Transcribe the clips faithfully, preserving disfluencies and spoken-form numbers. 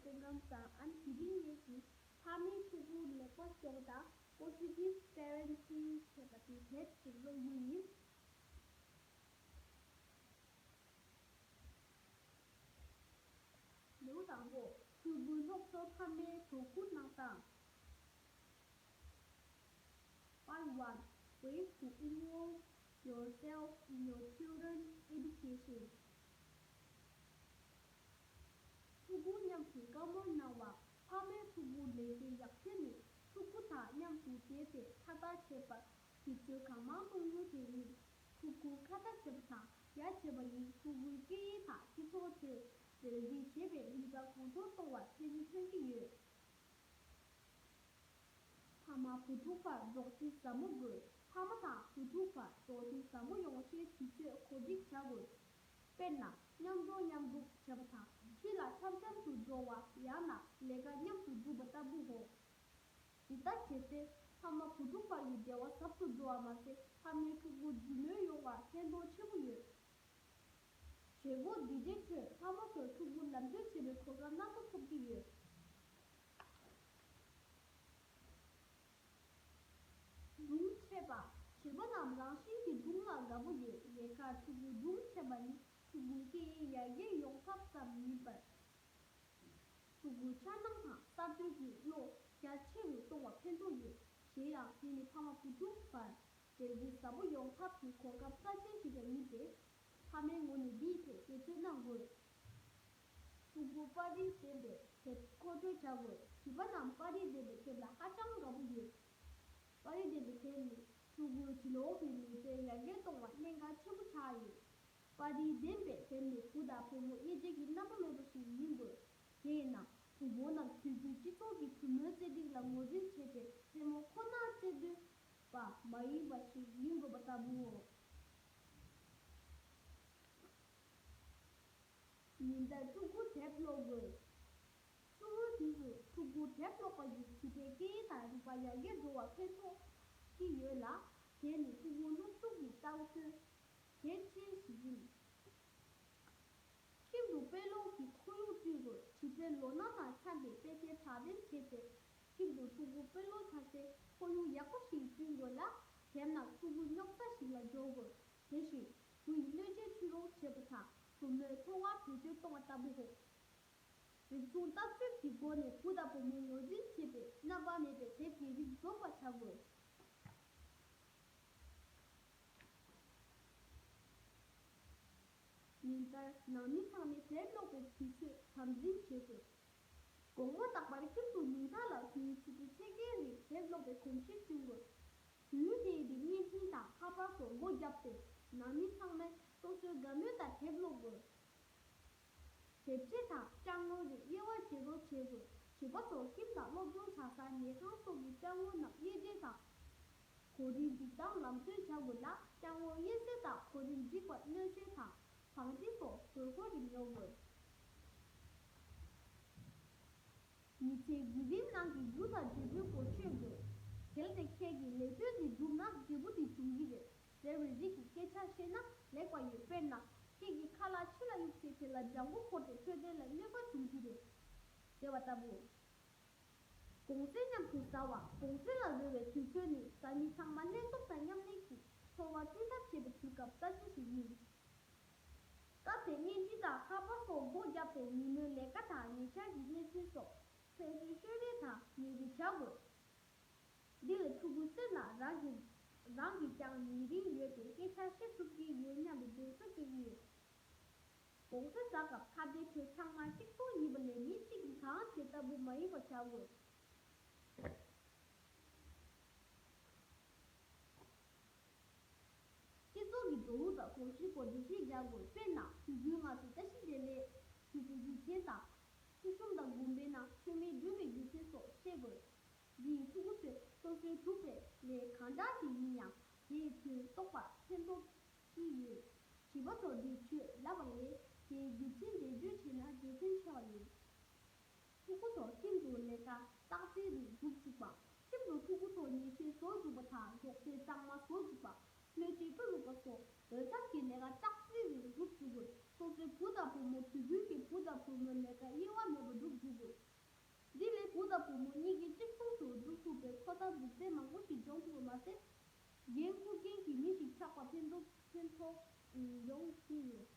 སྐྱོང་ཁམས་བཟང་། ཨ་ནི་དེ་རིང་ངས་ཀྱིས་ཕ་མའི་ཕྲུ་གུ་ལེགས་པོ་སྐྱོང་སྟངས། Positive Parenting ཞེས་པ་དེ་དེབ་ཅིག་ཀློག་རྒྱུ་ཡིན། ལེའུ་དང་པོ། ཕྲུ་གུའི་སློབ་གསོར་ཕ་མས་དོ་ཁུར་གནང་སྟངས། Part one. Ways to involve yourself in your children's education. ཕྲུ་གུ་མཉམ་དུ་བཀའ་མོལ་གནང་བ། ཕ་མས་ཕྲུ་གུར་ལས་ཀའི་ཡག་ཤོས་ནི་ཕྲུ་གུ་དང་མཉམ་དུ་བསྡད་དེ་ཁ་བརྡ་བྱེད་པར་དུས་ཚོད་གང་མང་གཏོང་རྒྱུ་དེ་ཡིན། ཕྲུ་གུར་ཁ་བརྡ་བྱེད་པ་དང་ཡ་བྱེད་པ་ཡིས་ཕྲུ་གུའི་སྐད་ཡིག་དང་སྤྱི་ཚོགས་དེར་འབྲེལ་འདྲིས་བྱེད་པའི་ནུས་པ་གོང་མཐོར་གཏོང་བར་ཕན་ནུས་ཐོན་གྱི་ཡོད། ཕ་མ་བུ་ཕྲུག་བར་རྡོག་རྩིས་ཟབ་མོ་དགོས། ཕ་མ་དང་བུ་ཕྲུག་བར་རྡོག་རྩིས་ཟབ་མོ་ཡོང་ཆེད་དུས་ཚོད་གོ་སྒྲིག་བྱ་དགོས། དཔེར་ན། མཉམ་འགྲོ་མཉམ་འདུག་བྱེད་པ་དང་ཕྱི་ལ་འཆམ་འཆམ་དུ་འགྲོ་བ། ཡང་ན་ལས་ཀ་མཉམ་དུ་སྒྲུབ་པ་ལྟ་བུའོ། འདི་ལྟར་བྱས་ཚེ་ཕ་མ་བུ་ཕྲུག་བར་གྱི་འབྲེལ་བ་ཟབ་ཏུ་འགྲོ་བ་མ་ཟད། ཕ་མའི་ཕྲུ་གུ་རྒྱུས་ལོན་ཡོང་བར་ཕན་ཐོགས་ཆེན་པོ་ཡོད། བྱེད་སྒོ་འདི་འདྲའི་ཁྲོད་ཕ་མ་ཚོར་ཕྲུ་གུ་ལམ་སྟོན་བྱེད་པའི་གོ་སྐབས་སྣ་ཚོགས་ཐོབ་ཀྱི་ཡོད། སྒྲུང་འཆད་པ། བྱིས་པ་རྣམས་རང་བཞིན་གྱིས་སྒྲུང་ལ་དགའ་པོ་ཡོད། ལས་ཀར་ཕྲུ་གུར་སྒྲུང་འཆད་པ་ནི་ཕྲུ་གུའི་སྐད་ཡིག་ཡར་རྒྱས་ཡོང་ཐབས་ཙམ་མིན་པར། ཕྲུ་གུའི་འཆར་སྣང་དང་གསར་གཏོད་ཀྱི་བློ་རྒྱ་ཆེ་རུ་གཏོང་བར་ཕན་ཐོགས་ཡོད། གཞན་ཡང་དེ་ནི་ཕ་མ་བུ་ཕྲུག་བར་འབྲེལ་འདྲིས་ཟབ་པོ་ཡོང་ཐབས་ཀྱི་གོ་སྐབས་རྩ་ཆེན་ཞིག་ཀྱང་ཡིན་ཏེ། ཕ་མའི་ངོས་ནས་འདིའི་ཐད་འབད་བརྩོན་གནང་དགོས། ཕྲུ་གུ་པར་རིས་ལྡན་པའི་དེབ་མཁོ་སྤྲོད་བྱ་དགོས། བྱིས་པ་རྣམས་པར་རིས་ལྡན་པའི་དེབ་ལ་ཧ་ཅང་དགའ་པོ་ཡོད། པར་རིས་ལྡན་པའི་དེབ་ནི་ཕྲུ་གུའི་འབྲི་ཀློག་གི་ནུས་རྩལ་ཡར་རྒྱས་གཏོང་བར་གནད་འགག་ཆེན་པོ་ཆགས་ཡོད། པར་རིས་ལྡན་པའི་དེབ་ནི་བུ་དང་བུ་མོ་དབྱེ་འབྱེད་ཀྱི་རྣམ་པ་མེད་པ་ཞིག་ཡིན་དགོས། དེས་ན་བུ་མོ་རྣམས་དུས་རྒྱུན་སྤྱི་ཚོགས་ཀྱི་གྲོས་མོལ་རྩོད་སྒྲིག་ལ་ངོས་འཛིན་བྱས་ཏེ་རྩེད་མོ་ཁོ་ནར་རྩེ་འདོད་པ་མ་ཡིན་པ་ཞིག་ཡིན་དགོས་པ་ལྟ་བུའོ། ཉིན་ལྟར་ཕྲུ་གུར་དེབ་ཀློག་དགོས། ཕྲུ་གུའི་དུས་སུ་ཕྲུ་གུར་དེབ་ཀློག་པ་ཡིས་བྱིས་པའི་སྐད་ཡིག་དང་རིག་པ་ཡར་རྒྱས་འགྲོ་བར་ཕན་ཐོགས་ཀྱི་ཡོད་ལ། དེ་ནི་ཕྲུ་གུའི་སློབ་སྦྱོང་གི་ལྟ་སྲོལ་གལ་ཆེ་ཞིག་ཡིན། ཁྱིམ་དུ་དཔེ་ཀློག་གི་ཁོར་ཡུག་བསྐྲུན་དགོས། བྱིས་པའི་ལོ་ན་དང་འཚམ་པའི་དཔེ་ཆའི་གྲ་སྒྲིག་བྱས་ཏེ། ཁྱིམ་དུ་ཕྲུ་གུ་དཔེ་ཀློག་བྱ་སའི་ཁོར་ཡུག་ཡག་པོ་ཞིག་བསྐྲུན་དགོས་ལ། དེབ་ནང་ཕྲུ་གུའི་རྙོག་དྲ་ཞིག་ལ་འཇོག་དགོས། དེ་བཞིན་བུ་ཡི་བློ་འབྱེད་ཆུ་རོལ་བྱེད་པ་དང་བུ་མོའི་འཚོ་བར་བེད་སྤྱོད་གཏོང་བ་ལྟ་བུའོ། རིག་གཞུང་ལྟ་ཚུལ་གྱི་སྒོ་ནས་བུ་དང་བུ་མོ་ངོས་འཛིན་བྱེད་པའི་རྣམ་པ་མེད་པའི་དེབ་ཀྱི་རིགས་འཛོམས་པ་བྱ་དགོས། ཉིན་ལྟར་ནང་མི་ཚང་མས་དེབ་ཀློག་པའི་དུས་ཚོད་དམ་འཛིན་བྱེད་དགོས། དགོང་མོ་རྟག་པར་ཁྱིམ་དུ་ཉིན་གང་ལ་དུས་ཡུན་ཆུ་ཚོད་ཕྱེད་ཀའི་རིང་དེབ་ཀློག་པའི་གོམས་གཤིས་བསྐྲུན་དགོས། དུས་ཡུན་དེའི་རིང་བརྙན་འཕྲིན་དང་ཁ་པར་སོགས་སྒོ་བརྒྱབ་སྟེ། ནང་མི་ཚང་མས་སོ་སོའི་དགའ་མོས་ལྟར་དེབ་ཀློག་དགོས། དེབ་ཆས་དང་ཅ་དངོས་རིགས་དབྱེ་བ་འབྱེད་རོགས་བྱེད་དགོས། བྱིས་པ་ཚོ་ཁྱིམ་དང་སློབ་སྦྱོང་བྱ་ས། ཉལ་ཁང་སོགས་ཀྱི་ཅ་དངོས་རྣམས་དབྱེ་འབྱེད་དང་། གོ་རིམ་སྒྲིག་སྟངས་ལམ་སྟོན་བྱ་དགོས་ལ། ཅ་དངོས་དབྱེ་གསེས་དང་གོ་རིམ་སྒྲིག་པར་གནོད་སྐྱེལ་དང་བང་སྒྲིག་སོགས་དགོས་མཁོ་རིགས་ཉོ་དགོས། མི་ཚེའི་བརྒྱུད་རིམ་ནང་གི་རྒྱུ་དང་འབྲས་བུའི་སྐོར་ཤོད་དགོས། གལ་ཏེ་ཁྱེད་ཀྱིས་ལས་དོན་འདི་བསྒྲུབས་ན་འབྲས་བུ་འདི་འབྱུང་གི་རེད་ཟེར་བའི་རིགས་ཀྱི་སྐད་ཆ་བཤད་ན་ལེགས་པ་ཡོད། དཔེར་ན། ཁྱེད་ཀྱིས་ཁ་ལག་ཕྱི་ལ་གཡུགས་ཚེ་དེ་ལ་སྦྲང་བུ་འཁོར་ཏེ་འཕྲོད་བསྟེན་ལ་གནོད་པ་འབྱུང་རྒྱུ་རེད་ཟེར་བ་ལྟ་བུ། གུང་སེང་མཉམ་དུ་ཟ་བ། གུང་སེང་ལ་རོལ་བའི་དུས་ཚོད་ནི་བཟའ་མི་ཚང་མ་ལྷན་ཚོགས་དང་མཉམ་གནས་ཀྱིས་འཚོ་བ་བསྐྲུན་ཐབས་བྱེད་པའི་དུས་སྐབས་རྩ་ཆེ་ཞིག་ཡིན། སྐབས་དེར་བརྙན་འཕྲིན་དང་ཁ་པར་སོགས་སྒོ་བརྒྱབ་སྟེ་ཉིན་མོའི་ལས་ཀ་དང་ཉེ་ཆར་གྱི་གནས་ཚུལ་སོགས་ཕན་ཚུན་ཤོད་རེས་དང་ཉེ་རེས་བྱ་དགོས། འདི་ལས་ཕྲུ་གུའི་སེམས་ལ་རང་གི་རང་གིས་ཀྱང་ཉེ་རིང་ཡོད་པའི་སྐད་ཆ་བཤད་ཐུབ་ཀྱི་ཡོད་སྙམ་པའི་འདུན་ས་སྐྱེ་གི་ཡོད། གུང་སེང་ཟ་སྐབས་ཁ་བརྡའི་ཁྲོད་ཚང་མ་གཅིག་མཚུངས་ཡིན་པ་ལས་མི་གཅིག་གིས་གང་བྱེད་ལྟ་བུ་མ་ཡིན་པ་བྱ་དགོས། སྤྱི་ཚོགས་ཀྱི་འགྲོ་ལུགས་དང་གོམས་གཤིས་སྐོར་འགྲེལ་བཤད་རྒྱག་དགོས། དཔེར་ན། དུས་རྒྱུན་ང་ཚོས་བཀྲ་ཤིས་བདེ་ལེགས་ཞུ་རྒྱུ་རྒྱུ་མཚན་དང་། ཕུལ་བྱུང་དང་དགོན་པའི་ནང་མཆོད་མེ་སྒྲོན་པའི་རྒྱུ་མཚན་སོགས་བཤད་དགོས། འདི་ཡིས་ཕྲུ་གུ་ཚོས་སོ་སོའི་སྒྲུབ་པའི་ལས་གང་འདྲ་ཞིག་ཡིན་ཡང་དེའི་དོན་རྟོགས་པར་ཕན་ཐོགས་ཀྱི་ཡོད། བྱིས་པ་ཚོར་འདི་ཆོས་ལབ་པ་ལས་དེའི་རྒྱུ་མཚན་འགྲེལ་བརྗོད་བྱས་ན་འགྲོ་ཕན་ཆེ་བ་ཡིན། ཕྲུ་གུ་ཚོ་ཁྱིམ་དུ་ལས་ཀ་རྟག་རྩལ་རིགས་སྒྲུབ་བཅུག་པ། ཁྱིམ་དུ་ཕྲུ་གུ་ཚོ་ཉལ་ཆས་བཟོ་བཅུག་པ་དང་རྡོག་རྩེད་གཙང་མ་བཟོ་བཅུག་པ། སྣོད་ཆས་སྤོ་བཅུག་པ་སོགས་འོས་འཚམ་གྱི་ལས་ཀ་རྟག་རྩལ་རིགས་སྒྲུབ་བཅུག་དགོས། སོ་སོའི་བུ་དང་བུ་མོ་དུས་རྒྱུན་གྱི་བུ་དང་བུ་མོའི་ལས་ཀ་དབྱེ་བ་མེད་པར་སྒྲུབ་བཅུག་དགོས། དང་བུ་མོ་གཉིས་ཀས་གཅིག་མཚུངས་སུ་སྒྲུབ་ཐུབ་པའི་ཁོ་ཐག་སྒྲུབ་རྫས་མང་པོ་ཞིག་འབྱུང་ཐུབ་པ་མ་ཟད། འགན་འཁུར་མཁན་གྱི་མི་ཞིག་ཆགས་པར་ཕན་ཐོགས་ཕན་ཐོགས་ཡོང་གི་ཡོད།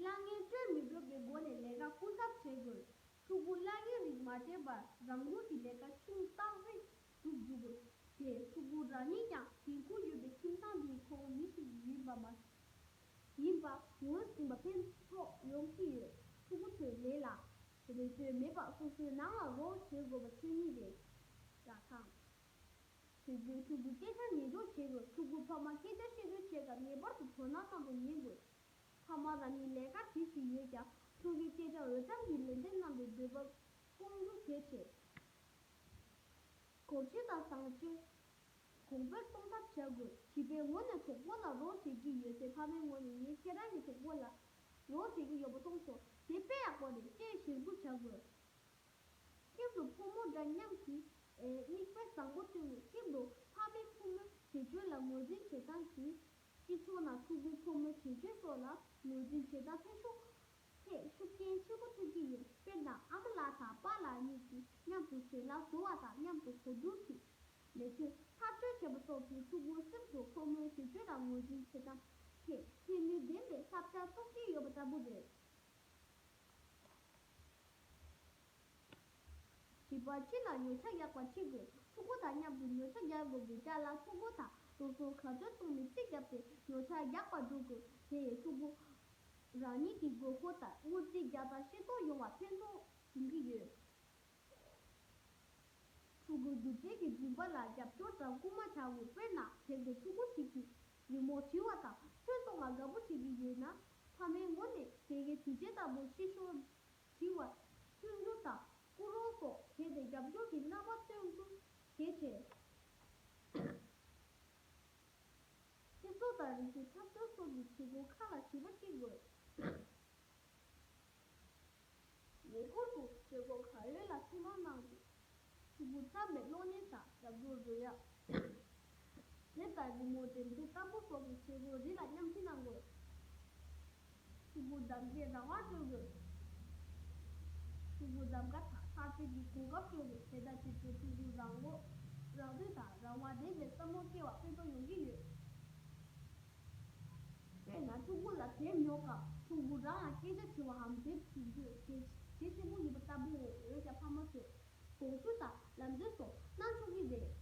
གླ་རྔན་སྤྲོད་མི་དགོས་པའི་སྒོ་ནས་ལས་ཀ་སྐུལ་ཐབས་བྱེད་དགོས། ཕྲུ་གུ་གླ་རྔན་རིགས་མ་སྤྲད་པར་རང་འཁུར་གྱིས་ལས་ཀ་ཆུང་ཏག་རེ་སྒྲུབ་འཇུག་དགོས། དེས་ཕྲུ་གུ་རང་ཉིད་ཀྱང་འགན་ཁུར་ཡོད་པའི་ཁྱིམ་ཚང་འདིའི་ཁོངས་མི་ཞིག་ཡིན་པ་མ་ཡིན་པ་ངོས་ཟིན་པ་ཕན་ཐོགས་ཡོང་གི་ཡོད། ཕྲུ་གུ་ཚོའི་ལས་ལ་རེ་ལྟོས་མེད་པར་སོ་སོའི་ནང་ལ་རོགས་བྱེད་དགོས་པ་ཆོས་ཉིད་རེད། ཡ་ཐང་། དུས་རྒྱུན་ཕྲུ་གུའི་སྐད་ཆར་ཉན་འཇོག་བྱེད་དགོས། ཕྲུ་གུའི་ཕ་མ་སྐད་ཆ་བཤད་དུས་བྱས་ཙང་ངེས་པར་དུ་དོ་སྣང་གནང་དུ་ཉན་དགོས། ཕ་མ་རང་ཉིད་ལས་ཀ་བྱེད་བཞིན་ཡོད་ཀྱང་ཕྲུ་གུའི་སྐད་ཆ་འོས་འཚམ་གྱིས་ལན་འདེབས་གནང་སྟེ་འདོད་པ་སྐོང་རྒྱུ་གལ་ཆེ། སྒོར་གཞས་དང་བཟང་སྤྱོད་གོང་འཕེལ་གཏོང་ཐབས་བྱ་དགོས། བྱིས་པའི་ངོས་ནས་གྲོགས་པོ་ལ་རོགས་བྱེད་ཀྱི་ཡོད་ཚེ་ཕ་མའི་ངོས་ནས་ངས་ཁྱེད་རང་གི་གྲོགས་པོ་ལ་རོགས་བྱེད་ཀྱི་ཡོད་པ་མཐོང་སོང་། དེ་དཔེ་ཡག་པོ་རེད། ཅེས་ཞེ་པོ་བྱ་དགོས། ཁྱིམ་དུ་ཕོ་མོ་འདྲ་མཉམ་གྱི་མིག་དཔེ་བཟང་པོ་སྟོན་དགོས། ཁྱིམ་དུ་ཕ་མས་ཕོ་མོའི་བྱེད་སྤྱོད་ལ་ངོས་འཛིན་བྱེད་སྟངས་ཀྱིས་སྤྱི་ཚོགས་ནང་ཕྲུ་གུ་ཕོ་མོའི་བྱེད་སྤྱོད་སོགས་ལ་ངོས་འཛིན་བྱེད་སྟངས་ཐད་ཤུགས་ཐད་ཤུགས་རྐྱེན་ཆེན་པོ་ཐེབས་ཀྱི་ཡོད། དཔེར་ན་ཨ་མ་ལགས་དང་པཱ་ལགས་གཉིས་ཀྱིས་མཉམ་དུ་ཞལ་ལག་བཟོ་བ་དང་མཉམ་དུ་གོ་བསྡུར་གྱིས་ལས་དོན་ཐག་གཅོད་བྱེད་པ་སོགས་ཀྱིས་ཕྲུ་གུའི་སེམས་སུ་ཕོ་མོའི་བྱེད་སྤྱོད་ལ་ངོས་འཛིན་བྱེད་སྟངས་ཐད་ཕན་ནུས་ལྡན་པའི་བསླབ་བྱ་སྟོབས་ཆེན་ཡོད་པ་ལྟ་བུ་རེད། བྱིས་པ་ཕྱི་ལ་ཉོ་ཆ་རྒྱག་པར་ཁྲིད་དགོས། ཕྲུ་གུ་དང་མཉམ་དུ་ཉོ་ཆ་རྒྱག་དགོས་པའི་ཅ་ལག་ཕྲུ་གུ་དང་རྡོ་སོལ་ག་ཚོད་བཙོང་ནས་རྩིས་བརྒྱབ་སྟེ་ཉོ་ཆ་རྒྱག་པར་འགྲོ་དགོས། དེ་ཡིས་ཕྲུ་གུ་རང་ཉིད་ཀྱི་དགོས་མཁོ་ལྟར་དངུལ་རྩིས་རྒྱག་སྟངས་ཤེས་རྟོགས་ཡོང་བར་ཕན་ཐོགས་འབྱུང་གི་ཡོད། ཕྲུ་གུའི་རྒྱུ་རྩལ་གྱི་སྦྱིན་པ་ལ་རྒྱབ་སྐྱོར་དང་སྐུལ་མ་བྱ་དགོས། དཔེར་ན་གལ་ཏེ་ཕྲུ་གུ་ཞིག་གིས་རི་མོ་བྲི་བ་དང་ཚོན་གཏོང་བར་དགའ་པོ་བྱེད་ཀྱི་ཡོད་ན། ཕ་མའི་ངོས་ནས་དེ་གའི་དུས་ཆེན་ལྟ་བུ་ཕྱི་ཤོག་བྲི་བ། སྐྱོན་བརྗོད་དང་སྐུ་རོགས་སོགས་བྱས་ཏེ་རྒྱབ་སྐྱོར་གྱི་རྣམ་པ་སྟོན་རྒྱུ་གལ་ཆེ། སྤྱི་ཚོགས་དང་རིག་གཞུང་འཁྲབ་སྟོན་སོགས་ཀྱི་བྱེད་སྒོ་ཁག་ལ་བྱིས་པ་ཁྲིད་དགོས། ངེས་པར་དུ་བྱེད་སྒོ་གང་ཡོད་ལ་ཐུགས་སྣང་གནང་དགོས། ཕྲུ་གུ་བསམ་པའི་གློག་བརྙན་དང་རྒྱབ་སྐྱོར་བཟོ་ཡག་དེབ་དང་རི་མོ་འགྲེམས་སྟོན་ལྟ་བུ་སོགས་ཀྱི་བྱེད་སྒོ་རེ་ལ་མཉམ་ཞུགས་གནང་དགོས། ཕྲུ་གུ་གདམ་གའི་རང་དབང་སྤྲོད་དགོས། ཕྲུ་གུ་གདམ་ག་དང་ཐག་གཅོད་ཀྱི་གོ་སྐབས་སྤྲོད་དགོས། དེ་ལྟར་བྱེད་དུས་ཕྲུ་གུ་རང་ངོ་རང་ཚོད་དང་རང་དབང་ལྡན་པའི་བསམ་བློ་སྐྱེ་བར་ཕན་ཐོགས་ཡོང་གི་ཡོད། དཔེར་ན་ཕྲུ་གུ་ལ་དེབ་ཉོ་སྐབས་ཕྲུ་གུ་རང་ལ་སྐད་ཆ་དྲི་བའམ་དེབ་ཟིན་དུས་གལ་གལ་ཆེན་པོ་ཡིན་པ་ལྟ་བུའོ། འོན་ཀྱང་ཕ་མ་ཚོས་དགོངས་ཚུལ་དང་ལམ་སྟོན་སོགས་གནང་ཆོག་གི་རེད།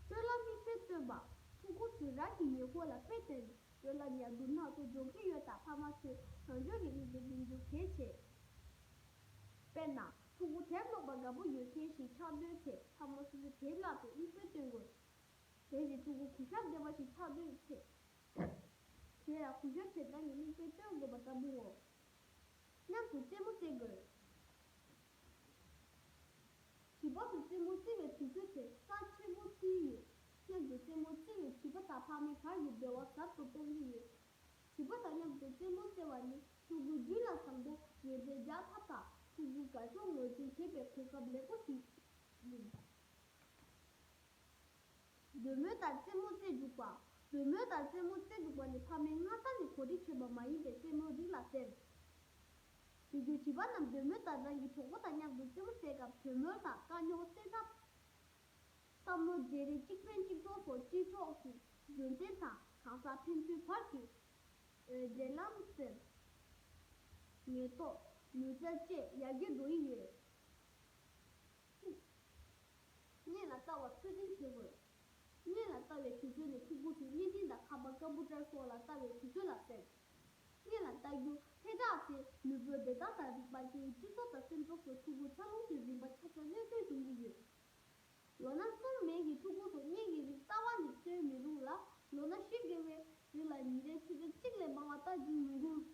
སྤྲོད་ལམ་མིག་དཔེ་སྟོན་པ། ཕྲུ་གུ་ཚོས་རང་གི་ཉེ་འཁོར་ལ་དཔེ་སྟོན་ནས་སྤྲོད་ལམ་ཡར་རྒྱས་སྣ་ཚོགས་འཇོག་གི་ཡོད་སྟབས་ཕ་མ་ཚོས་རང་ཕྱོགས་ནས་མིག་དཔེ་སྟོན་རྒྱུ་གལ་ཆེ། དཔེར་ན་ཕྲུ་གུ་དེབ་ཀློག་པར་དགའ་པོ་ཡོད་མཁན་ཞིག་ཆགས་དོན་ཚེ་ཕ་མ་སོ་སོའི་དེབ་བཀླགས་ཏེ་མིག་དཔེ་སྟོན་དགོས། གལ་ཏེ་ཕྲུ་གུ་གུས་ཞབས་ལྡན་པ་ཞིག་ཆགས་དོན་ཚེ། དེ་ལ་གུས་ཞབས་བྱེད་སྟངས་ཀྱི་མིག་དཔེ་སྟོན་དགོས་པ་ལྟ་བུའོ། མཉམ་དུ་རྩེད་མོ་རྩེ་དགོས། བྱིས་པ་ཚོ་རྩེད་མོ་རྩེ་བའི་དུས་ཚོད་དེ་རྩ་ཆེན་པོ་བརྩི་ཡི་ཡོད། མཉམ་དུ་རྩེད་མོ་རྩེ་བའི་བྱིས་པ་དང་ཕ་མའི་བར་གྱི་འབྲེལ་བ་ཟབ་ཏུ་གཏོང་གི་ཡོད། བྱིས་པ་དང་མཉམ་དུ་རྩེད་མོ་རྩེ་བ་ནི་ཕྲུ་གུའི་རྒྱུད་ལ་བཟང་པོ་ངོས་འཛིན་རྒྱག་ཐབས་དང་ཕྲུ་གུའི་དགའ་ཕྱོགས་ངོས་འཛིན་བྱེད་པའི་གོ་སྐབས་ལེགས་པོ་ཞིག་ཡིན། འདོད་མོས་ལྟར་རྩེད་མོ་རྩེ་འཇུག་པ། འདོད་མོས་ལྟར་རྩེད་མོ་རྩེ་འཇུག་པ་ནི་ཕ་མས་སྔ་ས་ནས་གོ་སྒྲིག་བྱས་པ་མ་ཡིན་པའི་རྩེད་མོའི་རིགས་ལ་ཟེར། དུས་རྒྱུན་བྱིས་པ་རྣམས་འདོད་མོས་ལྟར་རང་གི་གྲོགས་པོ་དང་མཉམ་དུ་རྩེད་མོ་རྩེ་སྐབས་གྲོས་མོལ་དང་དཀའ་རྙོག་སེལ་ཐབས། བསམ་བློ་བརྗེ་རེས་གཅིག་ཕན་གཅིག་གྲོགས་སོགས་སྤྱི་ཚོགས་ཀྱི་རྒྱུན་གཏན་དང་གང་ཟག་ཕན་ཚུན་བར་གྱི་འབྲེལ་ལམ་ཟེར། ངེས་རྟོག་ནུས་རྩལ་བཅས་ཡར་རྒྱས་འགྲོ་ཡི་ཡོད། གཉེན་ལ་ལྟ་བར་ཚུལ་འཛིན་བྱེད་དགོས། གཉེན་ལ་ལྟ་བའི་དུས་ཚོད་ནི་ཕྲུ་གུ་ཚོའི་གཉེན་འཕྲིན་དང་ཁ་པར་ཀམ་པུ་ཊར་སོགས་ལ་ལྟ་བའི་དུས་ཚོད་ལ་ཟེར། གཉེན་ལ་ལྟ་རྒྱུ་ཐལ་དྲགས་ཚེ་ནུས་པའི་བདེ་ཐང་དང་རིག་པ་སྐྱེ་ཡི་སྤྱི་ཚོགས་དང་སེམས་ཚོར་སོགས་ཕྲུ་གུའི་འཚར་ལོངས་ཀྱི་རིམ་པ་ཆ་ཚང་གནོད་སྐྱོན་འབྱུང་གི་ཡོད། ལོ་ན་གསུམ་མན་གྱི་ཕྲུ་གུ་ཚོ་གཉེན་གྱི་རིགས་རྩ་བ་ནས་བརྩོན་མི་རུང་ལ། ལོ་ན་བཞི་བརྒལ་བའི་རིགས་ལ་ཉིན་རེར་ཆུ་ཚོད་གཅིག་ལས་མང་བ་ལྟ་རྒྱུ་མི་རུང་།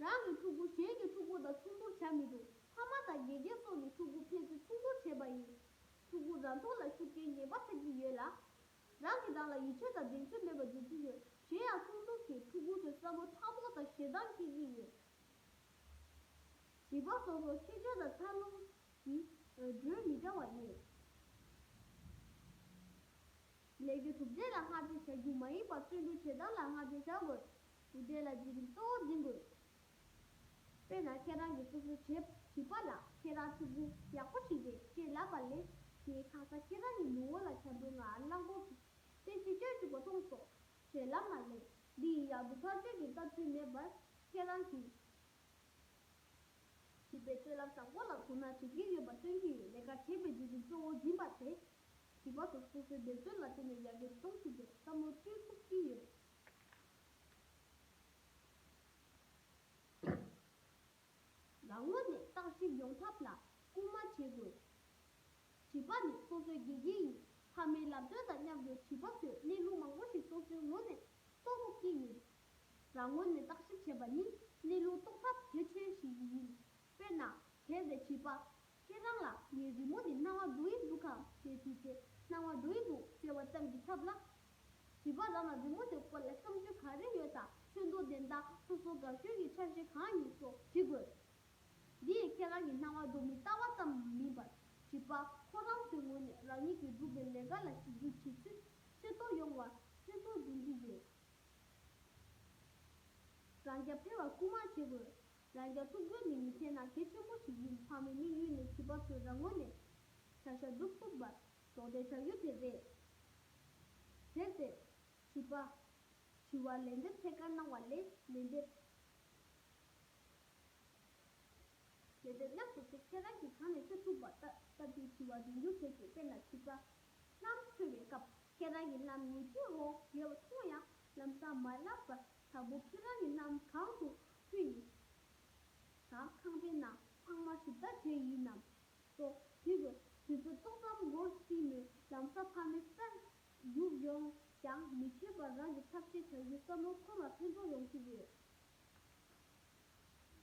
རང་གི་ཕྲུ་གུ་གཞན་གྱི་ཕྲུ་གུ་དང་མཚུངས་བསྡུར་བྱ་མི་རུང་། ཕ་མ་དང་དགེ་རྒན་སོགས་ཀྱིས་ཕྲུ་གུ་ཕན་ཚུན་མཚུངས་བསྡུར་བྱེད་པ་ཡིན། ཕྲུ་གུ་རང་ཐོག་ལ་ཤུགས་རྐྱེན་ངན་པ་ཐེབས་ཀྱི་ཡོད་ལ། རང་གིས་རང་ལ་ཡིད་ཆེས་དང་གདེང་ཚོད་མེད་པར་འགྱུར་གྱི་ཡོད། གཞན་ཡང་མཚུངས་བསྡུར་གྱིས་ཕྲུ་གུ་ཚོའི་བསམ་བློ་ཕྲག་དོག་དང་ཞེ་སྡང་སྐྱེ་གི་ཡོད། བྱིས་པ་སོ་སོའི་ཁྱད་ཆོས་དང་འཚར་ལོངས་ཀྱི་འགྲོས་མི་འདྲ་བ་ཡོད། ལས་ཀའི་གྲུབ་འབྲས་ལ་བསྔགས་བརྗོད་བྱ་རྒྱུ་མ་ཡིན་པར་བརྩོན་འགྲུས་བྱེད་སྟངས་ལ་བསྔགས་བརྗོད་བྱ་དགོས། གྲུབ་འབྲས་ལ་བརྗེ་རིམ་གཙོ་བོ་འཛིན་དགོས། དཔེར་ན་ཁྱེད་རང་གིས་སོ་སོའི་བྱེད་བྱིས་པ་ལ་ཁྱེད་རང་ཕྲུ་གུ་ཡག་པོ་ཞིག་རེད་ཅེས་ལབ་པ་ལས། དེའི་ཁ་སང་ཁྱེད་རང་གི་ནུ་བོ་ལ་ཆར་པའི་ངང་རླངས་འཁོར་གྱི་རྟེན་གཞི་བཅོས་བཅུག་པ་མཐོང་སོང་ཞེས་ལབ་ན་ལེགས། འདི་ཡི་ཡག་སྡུག་ཐག་གཅོད་ཀྱི་ལྟ་ཚུལ་མེད་པར་ཁྱེད་རང་གིས་བྱིས་པའི་སྤྱོད་ལམ་བཟང་པོ་ལ་དོ་སྣང་བྱེད་ཀྱི་ཡོད་པ་སྟོན་གྱི་ཡོད། ལས་ཀ་བྱེད་པའི་བརྗེ་རིམ་གཙོ་བོ་འཛིན་པ་དེ། བྱིས་པ་ཚོ་སོ་སོའི་འབད་བརྩོན་ལ་བརྟེན་ནས་ཡར་རྒྱས་གཏོང་ཐུབ་པའི་བསམ་བློ་སྐྱེ་ཐུབ་ཀྱི་ཡོད། རང་ངོས་ནས་བརྟག་ཞིབ་ཡོང་ཐབས་ལ་སྐུལ་མ་བྱེད་དགོས། བྱིས་པ་ནི་སོ་སོའི་དགེ་རྒན་ཡིན། ཕ་མའི་ལམ་སྟོན་དང་མཉམ་དུ་བྱིས་པ་ཚོས་གནས་ལུགས་མང་པོ་ཞིག་སོ་སོའི་ངོས་ནས་རྟོགས་ཐུབ་ཀྱི་ཡོད། རང་ངོས་ནས་བརྟག་ཞིབ་བྱེད་པ་ནི་གནས་ལུགས་རྟོགས་ཐབས་གལ་ཆེ་ཞིག་ཡིན། དཔེར་ན། གལ་ཏེ་བྱིས་པ་ཁྱེད་རང་ལ་ངའི་རི་མོ་འདི་སྣང་བ་འགྲོ་ཡི་འདུག་གམ་ཞེས་དྲིས་ཚེ། སྣང་བ་འགྲོ་ཡི་འདུག་ཟེར་བ་ཙམ་གྱིས་ཁྱབ་ལ། བྱིས་པ་རང་ལ་རི་མོ་དེའི་སྐོར་ལ་བསམ་ཚུལ་ག་རེ་ཡོད་དང་། ཚོན་མདོག་དེ་དང་སོ་སོ་དགའ་ཤོས་ཀྱི་ཆ་ཤས་གང་ཡིན་སོགས་དྲི་དགོས། འདི་ཡིས་ཁྱེད་རང་གི་སྣང་བ་འགྲོ་མིན་ལྟ་བ་ཙམ་མིན་པར། བྱིས་པ་ཁོ་རང་ཚོའི་ངོས་ནས་རང་ཉིད་ཀྱིས་བསྒྲུབས་པའི་ལས་ཀ་ལ་གཞི་བཅོལ་བྱེད་ཚུལ་ཤེས་རྟོགས་ཡོང་བར་ཕན་ཐོགས་འབྱུང་གི་ཡོད། རང་རྐྱ་འཕེར་བར་སྐུལ་མ་བྱེད་དགོས། རང་རྐྱ་ཐུབ་རྒྱུ་ནི་མི་ཚེ་ནང་གལ་ཆེན་པོ་ཞིག་ཡིན། ཕ་མའི་དམིགས་ཡུལ་ནི་བྱིས་པ་ཚོས་རང་ངོས་ནས་བྱ་བཞག་སྒྲུབ་ཐུབ་པར་རོགས་འདེགས་བྱ་རྒྱུ་དེ་རེད། གལ་ཏེ་བྱིས་པ་དྲི་བར་ལན་འདེབས་ཐད་ཀར་གནང་བ་ལས་ལན་འདེབས། ལན་འདེབས་ལེགས་སུ་བྱེད། ཁྱེད་རང་གིས་གང་ནས་ཤེས་ཐུབ་པ་ལྟ་ལྟ་བུའི་དྲི་བ་འདོན་རྒྱུ་བྱས་ཏེ། དཔེར་ན་བྱིས་པ་གནམ་འཚོལ་བའི་སྐབས་ཁྱེད་རང་གིས་གནམ་ངོ་ཅི་འོང་ཡོད་པ་མཐོང་ཡང་ལམ་སང་མ་ལབ་པར། དང་པོ་ཁྱེད་རང་གིས་གནམ་གང་དུ་འཕུར་ཡིན་དང་། ཁང་པའི་ནང་ཚང་མ་ཞིབ་ལྟ་བྱས་ཡིན་ནམ་སོགས་དྲི་དགོས། དུས་ཚོད་ཏོག་ཙམ་འགོར་སྲིད་མོད། ལམ་སང་ཕ་མའི་རྩར་རྒྱུགས་ཡོང་ཀྱང་མི་ཆད་པར་རང་གི་ཐབས་ཤེས་བྱ་རྒྱུའི་བསམ་བློ་ཁོ་ལ་ཕན་ཐོགས་ཡོང་གི་ཡོད།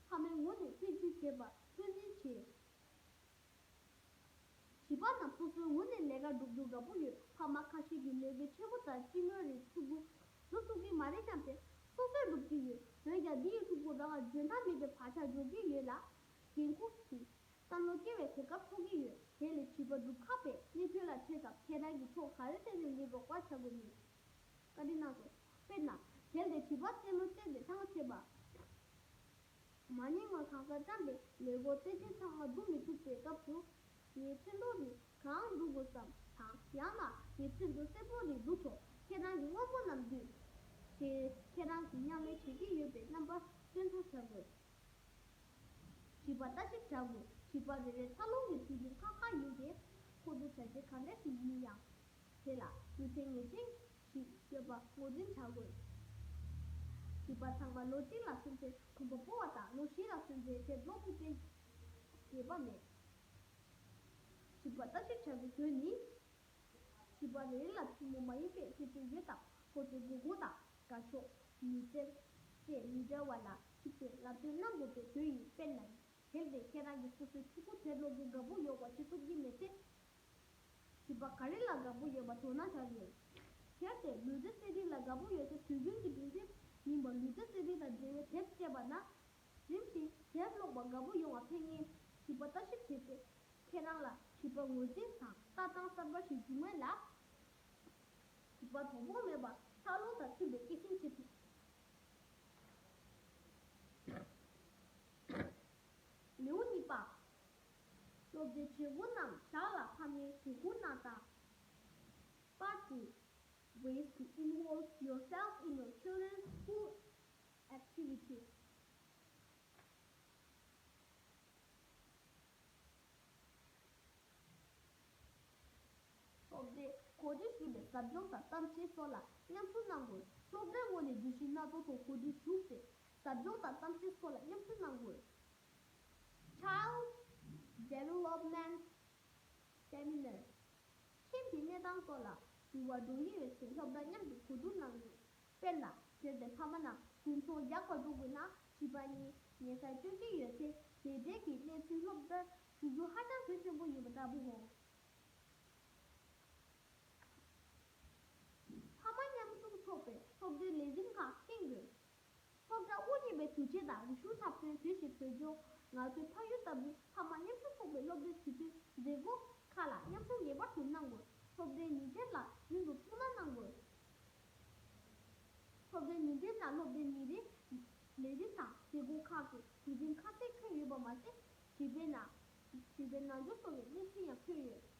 ཕ་མའི་ངོས་ནས་སྐྱོན་བརྗོད་བྱེད་པར་ཚོད་འཛིན་བྱེད། བྱིས་པ་རྣམས་སོ་སོའི་ངོས་ནས་ལས་ཀ་སྒྲུབ་རྒྱུར་དགའ་པོ་ཡོད། ཕ་མ་ཁ་ཤས་ཀྱིས་ལས་ཀའི་ཆེད་དོན་ལྟར་སྤྱི་མོས་རིགས་ཕྲུ་གུ་སྒྲུབ་ཐུབ་ཀྱི་མ་རེད་སྙམ་སྟེ་སོ་སོས་སྒྲུབ་ཀྱི་ཡོད། འོན་ཀྱང་འདི་ཡིས་ཕྲུ་གུ་རང་ལ་འཇོན་ཐང་མེད་པའི་བག་ཆགས་འཇོག་གི་ཡོད་ལ། འགན་ཁུར་གྱི་བསམ་བློ་སྐྱེ་བའི་གོ་སྐབས་ཐོབ་ཀྱི་ཡོད། དེ་ལས་བྱིས་པ་སྒྲུབ་ཁག་པའི་གནས་ཚུལ་ལ་འཕྲད་སྐབས་ཁྱེད་རང་གིས་ཕྱོགས་ག་རེ་བཏོན་ནས་ངའི་རོགས་པ་བྱ་དགོས་མིན། བཀའ་འདྲི་གནང་སོང་། དཔེར་ན། གལ་ཏེ་བྱིས་པ་རྩེད་མོ་རྩེས་ཏེ་ཐང་ཆད་པ། མ་ཉེས་ངོས་གང་སར་བཀྲམ་པའི་ལས་སྒོ་རྩེད་འགྲན་ཚང་མ་བསྡུ་མི་ཐུབ་པའི་སྐབས་སུ། ངའི་ཚོན་མདོག་རིགས་གང་བསྡུ་དགོས་སམ་དང་། ཡང་ན་ངའི་ཚོན་མདོག་སེར་པོ་རིགས་བསྡུ་ཆོག་ཁྱེད་རང་གི་སྔོན་པོ་རྣམས་བསྡུས། ཞེས་ཁྱེད་རང་གིས་མཉམ་ལས་བྱེད་ཀྱི་ཡོད་པའི་རྣམ་པ་སྟོན་ཐབས་བྱ་དགོས། བྱིས་པ་ལྟ་ཞིབ་བྱ་དགོས། བྱིས་པ་རེ་རེར་འཚར་ལོངས་ཀྱི་དུས་ཚོད་ཁག་ཁག་ཡིན་ཏེ། ཁོ་ཚོའི་བྱ་བྱེད་གང་འདྲ་ཞིག་ཡིན་ཡང་། དེ་ལ་རྒྱུ་མཚན་ངེས་ཅན་ཞིག་ཡོད་པ་ངོས་འཛིན་བྱ་དགོས། བྱིས་པ་ཚང་མ་ལོ་གཅིག་ལ་སོན་ཚེ་གོམ་པ་སྤོ་བ་དང་། ལོ་བཞི་ལ་སོན་ཚེ་དེབ་ཀློག་ཐུབ་པའི་དགོས་པ་མེད། བྱིས་པ་ལྟ་ཞིབ་བྱ་རྒྱུའི་དོན་ནི། བྱིས་པ་རེ་རེ་ལ་ཐུན་མོང་མ་ཡིན་པའི་ཁྱད་ཆོས་ཡོད་དམ། ཁོ་ཚོའི་དགོས་མཁོ་དང་དགའ་ཕྱོགས། ནུས་རྩལ་བཅས་མི་འདྲ་བ་ལ་གཞིགས་ཏེ་ལམ་སྟོན་གནང་དགོས་པའི་དོན་ཡིན། དཔེར་ན། གལ་ཏེ་ཁྱེད་རང་གིས་སོ་སོའི་ཕྲུ་གུ་དེབ་ཀློག་རྒྱུར་དགའ་པོ་ཡོད་པ་ཤེས་ཐུབ་ཀྱི་མེད་ཚེ། བྱིས་པ་ག་རེ་ལ་དགའ་པོ་ཡོད་པ་དོ་སྣང་བྱ་དགོས། གལ་ཏེ་ལུས་རྩལ་རྩེད་རིགས་ལ་དགའ་པོ་ཡོད་ཚེ། དུས་རྒྱུན་གྱི་སྒྲིག་འཛུགས་ཡིན་པ་ལུས་རྩལ་རྩེད་རིགས་དང་འབྲེལ་བའི་དེབ་སྤྲད་པ་ན། རིམ་བཞིན་དེབ་ཀློག་པར་དགའ་པོ་ཡོང་བར་ཕན་ངེས། བྱིས་པ་ལྟ་ཞིབ་བྱས་ཏེ། ཁྱེད་རང་ལ་བྱིས་པ་ངོས་འཛིན་དང་ལྟ་སྟངས་གསར་པ་ཞིག་འབྱུང་ངེས་ལ། བྱིས་པ་དོ་ཕོག་མེད་པར་འཚར་ལོངས་དང་མཐུན་པའི་སྐད་ཆ་བཤད་ཐུབ། ལེའུ་གཉིས་པ། སློབ་གྲྭའི་བྱེད་སྒོ་རྣམས་བཞག་ལ་ཕ་མས་དོ་ཁུར་གནང་དང་། Practice ways to involve yourself in your children's school activities. སློབ་གྲྭའི་གོ་སྒྲིག་ཞུས་པའི་ཟབ་སྦྱོང་དང་གཏམ་བཤད་སོགས་ལ་མཉམ་ཞུགས་གནང་དགོས། སློབ་གྲྭའི་ངོས་ནས་གྲོས་གཞི་སྣ་ཚོགས་ཐོག་གོ་སྒྲིག་ཞུས་ཏེ། ཟབ་སྦྱོང་དང་གཏམ་བཤད་སོགས་ལ་མཉམ་ཞུགས་གནང་དགོས། Child Development Seminar། ཁྱིམ་གྱི་གནས་སྟངས་སོགས་ལ་འགྱུར་བ་འགྲོ་གི་ཡོད་ཚེ་སློབ་གྲྭ་མཉམ་དུ་གོ་བསྡུར་གནང་དགོས། དཔེར་ན། གལ་ཏེ་ཕ་མ་རྣམས་དགུན་ཚོང་རྒྱག་པར་འགྲོ་དགོས་ན། བྱིས་པ་གཉིས་ཉལ་སར་སྐྱོད་ཀྱི་ཡོད་ཚེ། དེ་འབྲེལ་གྱི་གནས་ཚུལ་སློབ་གྲྭར་ཞུ་རྒྱུ་ཧ་ཅང་གལ་ཆེན་པོ་ཡིན་པ་ལྟ་བུའོ། ཕ་མ་མཉམ་ཞུགས་ཚོགས་པའི་སློབ་གྲྭའི་ལས་རིམ་ཁག་བསྟན་དགོས། སློབ་གྲྭ་དབུ་བརྙེས་པའི་དུས་ཆེན་དང་རིག་གཞུང་འཁྲབ་སྟོན། དུས་བཞིའི་བོད་ལྗོངས། ང་ཚོའི་ཕ་ཡུལ་ལྟ་བུའི་ཕ་མ་མཉམ་ཞུགས་ཚོགས་པའི་སློབ་གྲྭའི་དུས་ཚོད་མཛད་སྒོ་ཁག་ལ་མཉམ་ཞུགས་ངེས་པར་དུ་གནང་དགོས། སློབ་གྲྭའི་ཉིན་བྱེད་ལ་རྒྱུན་དུ་ཐུགས་སྣང་གནང་ དགོས། སློབ་གྲྭའི་ཉིན་རེའི་ནང་སློབ་གྲྭའི་ཉིན་རེའི་ལས་རིམ་དང་བྱེད་སྒོ་ཁག་གི་དུས་ཆེན་ཁ་གསལ་བཀོད་ཡོད་པ་མ་ཟད། བྱིས་པའི་ནང་བྱིས་པའི་ནང་ཆོས་སོགས་ཀྱི་གནས་ཚུལ་ཡང་བཀོད་ཡོད།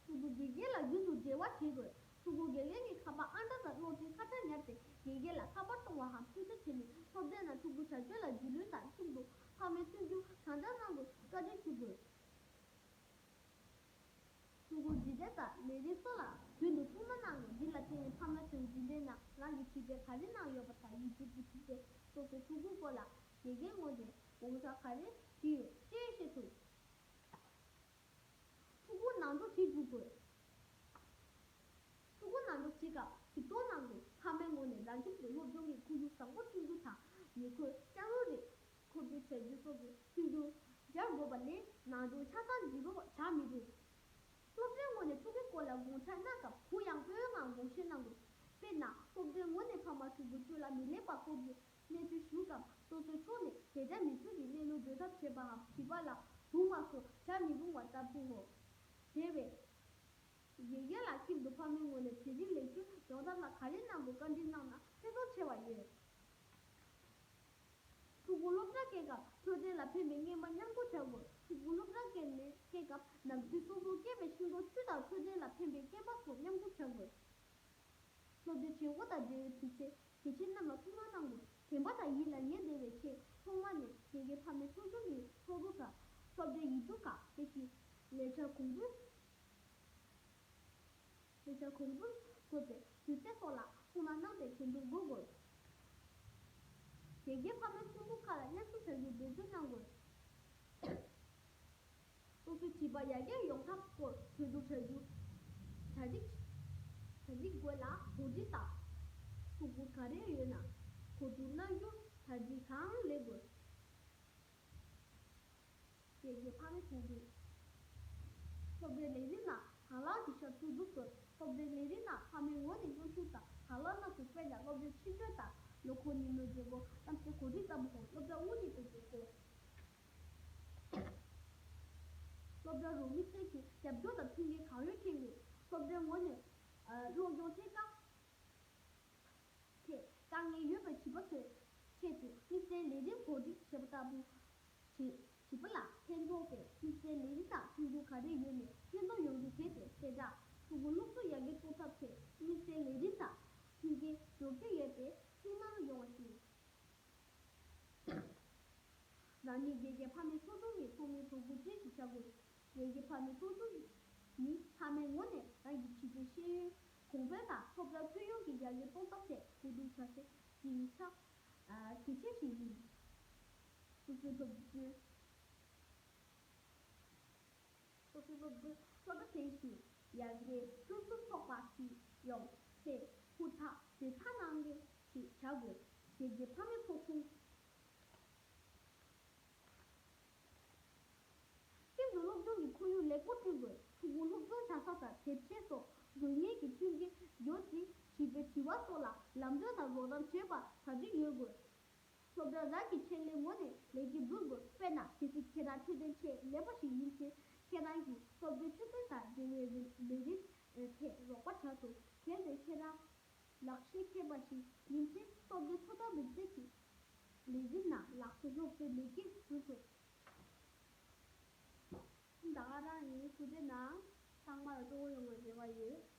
ཕྲུ་གུ་དགེ་རྒན་ལ་རྒྱུན་དུ་འབྲེལ་བ་བྱེད་དགོས། ཕྲུ་གུ་དགེ་རྒན་གྱི་ཁ་པར་ཨང་གྲངས་དང་སློབ་ཚན་ཁ་བྲལ་ཉར་ཏེ། དགེ་རྒན་ལ་ཁ་པར་གཏོང་བའམ་ཐུག་འཕྲད་བྱས་ནས། སློབ་གྲྭའི་ནང་ཕྲུ་གུ་བྱ་སྤྱོད་ལ་རྒྱུས་ལོན་དང་། ཁྱིམ་དུ་ཕ་མའི་བརྩོན་འགྲུས་གང་འདྲ་གནང་དགོས་བཀའ་འདྲི་ཞུ་དགོས། ཕྲུ་གུ་འཛིན་གྲྭ་དང་ལས་རིགས་སོགས་ལ་རྒྱུན་དུ་ཐུགས་སྣང་གནང་དགོས། འདི་ལ་བརྟེན་ནས་ཕ་མ་ཚོས་འཛིན་གྲྭའི་ནང་རང་གི་བྱིས་པས་ག་རེ་གནང་ཡོད་པ་དང་། ཡུལ་སྐོར་གྱི་ཆུ་ཚོད་སོགས་སུ་ཕྲུ་གུའི་སྐོར་ལ་དགེ་རྒན་ངོས་ནས་དགོངས་འཆར་ག་རེ་ཞུས་ཡོད་ཅེས་ཤེས་ཐུབ། ཕྲུ་གུ་ནང་འགྲོ་བྱེད་འཇུག་དགོས། ཕྲུ་གུ་ནང་འགྲོ་བྱེད་སྐབས་ཆིག་སྟོང་ནང་དུ་ཕ་མའི་ངོས་ནས་རང་ཁྱིམ་དུ་སློབ་སྦྱོང་གི་ཁོར་ཡུག་བཟང་པོ་བསྐྲུན་རྒྱུ་དང་། ཉེ་འཁོར་སྐྱ་རོགས་རེས་འཁོར་སྐྱོད་བྱ་རྒྱུ་སོགས་ཀྱི་མཐུན་འགྱུར་སྦྱར་དགོས་པ་ལས། ནང་འགྲོ་ཆ་ཚང་འགྲིག་པ་བྱ་མི་རུང་། སློབ་གྲྭའི་ངོས་ནས་ཕྲུ་གུའི་སྐོར་ལ་དགོངས་འཆར་གནང་སྐབས་གུ་ཡངས་པོའི་ངང་དགོངས་བཞེས་གནང་དགོས། དཔེར་ན། སློབ་གྲྭའི་ངོས་ནས་ཕ་མ་ཕྲུ་གུ་སྤྱོད་ལམ་མི་ལེགས་པ་སྐོར་གྱི་གནས་ཚུལ་ཞུ་སྐབས། སོ་སོའི་ཕྱོགས་ནས་དེ་འདྲ་མི་ཚུལ་གྱི་གནས་ལུགས་འགྲོ་ཐབས་བྱེད་པའམ། བྱིས་པ་ལ་བུང་བ་སོགས་བྱ་མི་རུང་བ་ལྟ་བུའོ། དེ་བས། དགེ་རྒན་ལ་ཁྱིམ་དུ་ཕ་མའི་ངོས་ནས་གྲ་སྒྲིག་ལེགས་བཅོས་ཡོང་ཐབས་ལ་ག་རེ་གནང་དགོས་བཀའ་འདྲི་གནང་ན་ཕན་ཐོགས་ཆེ་བ་ཡོད། ཕྲུ་གུ་སློབ་གྲྭར་སྐྱེལ་སྐབས་འཕྲོད་བསྟེན་ལ་ཕན་པའི་རྔན་པ་མཉམ་སྤྲོད་བྱ་དགོས། ཕྲུ་གུ་སློབ་གྲྭར་སྐྱེལ་ནས་སྐྱེལ་སྐབས་ནམ་རྒྱུན་སོ་སོར་སྐྱེས་པའི་ཤིང་ཏོག་ཆུ་དང་འཕྲོད་བསྟེན་ལ་ཕན་པའི་རྐྱེན་པ་སོགས་མཉམ་སྤྲོད་བྱ་དགོས། སློབ་གྲྭའི་བྱེད་སྒོ་དང་འབྲེལ་བའི་དུས་ཚེ་དགེ་ཆེ་རྣམས་ལ་ཐུགས་སྣང་གནང་དགོས། དྲན་པ་དང་ཡིད་ལ་ངེས་བསྡད་པའི་ཆེད། ཐོག་མ་ནས་དགེ་རྒན་ཕ་མའི་ཚོགས་ཆུང་གི་ཚོགས་གཙོ་དང་སློབ་གྲྭའི་ཡིག་རྒྱུགས་ཁང་དེ་བཞིན་ལས་འཆར་གོང་འབུལ། ལས་འཆར་གོང་འབུལ་དགོས་པའི་དུས་ཚོད་སོགས་ལ་ཐུགས་སྣང་གནང་སྟེ་གྲོས་བསྡུར་དགོས་དགོས། དགེ་རྒན་ཕ་མའི་ཚོགས་འདུ་ཁག་ལ་མཉམ་ཞུགས་བྱ་རྒྱུར་འབད་བརྩོན་གནང་དགོས། སོ་སོའི་བྱིས་པ་ཡར་རྒྱས་ཡོང་ཐབས་སྐོར་གྲོས་བསྡུར་བྱ་རྒྱུ། གྲ་སྒྲིག་གྲ་སྒྲིག་དགོས་ལ། གོ་སྒྲིག་དང་། ཕྲུ་གུ་ག་རེ་ཡོད་ན་གོ་བསྡུར་གནང་རྒྱུ། གྲ་སྒྲིག་གང་ལེགས་དགོས། དགེ་རྒན་ཕ་མའི་ཚོགས་འདུ། སློབ་གྲྭའི་ལས་རིམ་ནང་དང་བླངས་ཀྱི་ཞབས་ཞུ་འཛུགས་དགོས། སློབ་གྲྭའི་ལས་རིམ་ནང་ཕ་མའི་ངོས་ནས་མཉམ་ཞུགས་དང་དང་བླངས་གནང་དགོས། དཔེར་ན། སློབ་གྲྭའི་ཕྱི་འགྲོས་དང་། ལོ་འཁོར་ཉིན་མོའི་མཛད་སྒོ། གནམ་སའི་གོ་སྒྲིག་ལྟ་བུ་སོགས་སློབ་གྲྭ་དངོས་གནས་དུ་མཛད་དགོས། སློབ་གྲྭ་རུ་དམིགས་བསལ་གྱི་རྒྱབ་སྐྱོར་དང་མཐུན་རྐྱེན་གང་ཡོད་མཁྱེན་དགོས། སློབ་གྲྭའི་ངོས་ནས་ཨ་སློབ་སྦྱོང་ཐད་ཀར་ཐད་དཀའ་ངལ་ཡོད་པའི་བྱིས་པ་ཚོའི་ཆེད་དུ་དམིགས་བསལ་ལས་རིམ་གོ་སྒྲིག་བྱེད་པ་ལྟ་བུ། བྱིས་བྱིས་པ་ལ་ཕན་ཐོགས་པའི་དམིགས་བསལ་ལས་རིམ་དང་མཐུན་འགྱུར་ག་རེ་ཡོད་མེད་སྙན་སྒྲོན་ཡོང་རྒྱུ་གལ་ཏེ། དེ་དག་ཕྲུ་གུ་སློབ་གསོ་ཡར་རྒྱས་གཏོང་ཐབས་ཆེད་དམིགས་བསལ་ལས་རིམ་དང་མཐུན་རྐྱེན་སྦྱོར་སྤྲོད་ཡོད་པའི་ཐུགས་སྣང་ཡོང་བ་ཞུ། རང་ཉིད་དགེ་རྒན་ཕ་མའི་ཚོགས་ཆུང་གི་ཚོགས་མི་དོ་དགོང་ཅན་ཞིག་བྱ་དགོས། དགེ་རྒན་ཕ་མའི་ཚོགས་ཆུང་ནི་ཕ་མའི་ངོས་ནས་རང་གི་བྱིས་པའི་ཤེས་ཡོན་གོང་འཕེལ་དང་སློབ་གྲྭ་ཁྱོན་ཡོངས་ཀྱི་ཡར་རྒྱས་གཏོང་ཐབས་ཆེད་གོ་བསྡུར་བྱ་སའི་སྡིངས་ཆ་གལ་ཆེ་ཞིག་ཡིན། སོ་སོའི་སློབ་སྟོན། སོ་སོའི་སློབ་སྟོན། སློབ་གྲྭ་དེ་བཞིན་ཡར་རྒྱས་ཕུན་སུམ་ཚོགས་པ་ཞིག་ཡོང་ཆེད་ཧུར་ཐག་འབད་ཐག་གནང་མཁན་ཞིག་བྱ་དགོས། དགེ་རྒན་ཕ་མའི་ཚོགས་ཆུང་། ཁྱིམ་དུ་སློབ་སྦྱོང་གི་ཁོར་ཡུག་ལེགས་པོ་བསྐྲུན་དགོས། ཕྲུ་གུ་སློབ་སྦྱོང་བྱ་ས་དང་དེབ་ཆས་སོགས་དགོས་ངེས་ཀྱི་མཐུན་རྐྱེན་ཡོད་ཅིང་། བྱིས་པའི་དྲི་བ་སོགས་ལ་ལམ་སྟོན་དང་རོགས་རམ་བྱེད་པར་གྲ་སྒྲིག་ཡོད་དགོས། སློབ་གྲྭ་རང་གི་ཆེད་ལས་ངོས་ནས་ལས་འགན་སྒྲུབ་དགོས། དཔེར་ན། གལ་སྲིད་ཁྱེད་རང་འཕྲོད་བསྟེན་ཆེད་ལས་པ་ཞིག་ཡིན་ཚེ། ཁྱེད་རང་གིས་སློབ་གྲྭའི་འཕྲོད་བསྟེན་དང་འབྲེལ་བའི་ལས་རིམ་ཐད་རོགས་པ་བྱ་ཐུབ། གལ་ཏེ་ཁྱེད་རང་ལག་ཤེས་མཁས་པ་ཞིག་ཡིན་ཚེ། སློབ་གྲྭའི་འཚོ་བརྟག་སྨན་རྩིས་ཀྱི་ལས་རིམ་ནང་ལག་སོ་སློབ་གསོའི་ལས་ཀ་སྒྲུབ་ཐུབ། ད་ག་རང་ཡིན། ཐུགས་རྗེ་གནང་། ཚང་མ་ལ་སྤྲོ་པོ་ཡོང་བའི་རེ་བ་ཡོད།